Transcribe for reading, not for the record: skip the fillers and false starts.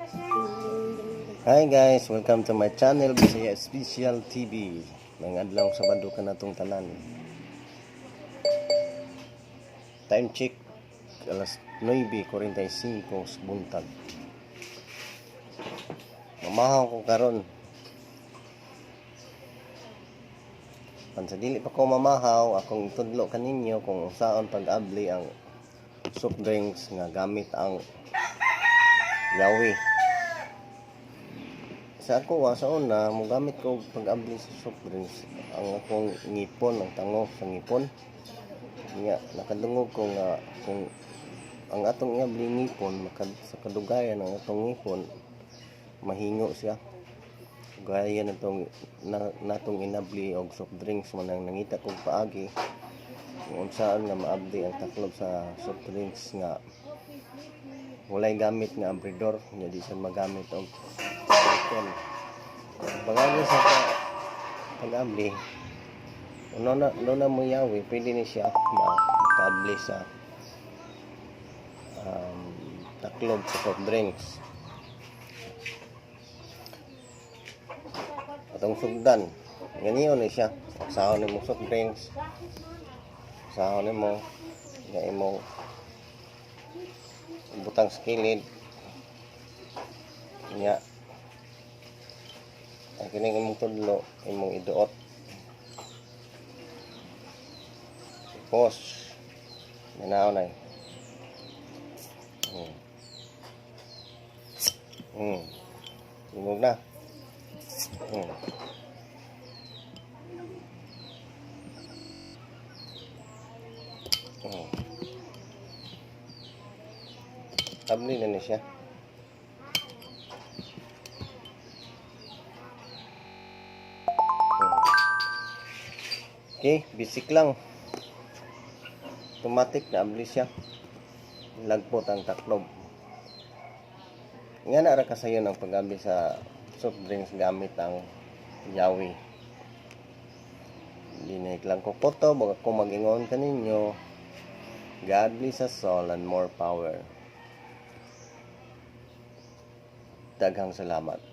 Hi guys, welcome to my channel, Bisaya Special TV. May adlaw Sabado ka natong tanan. Time check, alas 9:45 sa buntag. Mamahaw ko karon. Pan sa dili pa ko mamahaw, akong itudlo kaninyo kung unsaon pag-abli ang soft drinks nga gamit ang yawi. Sa ako sa una, mogamit ko og pag-abli sa soft drinks ang akong ngipon, ang tango sa ngipon. Nga nakadungog ko nga kung ang atong iabli ngipon, sa kadugayan ang atong ngipon mahingo siya. Gaya natong na, natong inabli og soft drinks man ang nangita kog paagi kung unsaon nga maabli ang taklob sa soft drinks nga walay gamit nga abridor nga di siya magamit og ngipon. Pag-abli sa pag-abli, una na mo yawi, pwede ni siya makaabli sa taklob sa soft drinks. Atong sugdan, ganiyon ni siya. Sahon nimo soft drinks. Sahon nimo nga imong butang sa kilid. Nya ang kining imong tudlo imong iduot. Tapos nanaw na. Tingog na. Abli na ni siya. Okay, basic lang. Automatic na abli siya. Lagpot ang taklob. Nga na ra kasayon ang pag-abli sa soft drinks gamit ang yawi. Dinig lang ko koto, baga ko mag-ingon kaninyo. God bless us all and more power. Daghang salamat.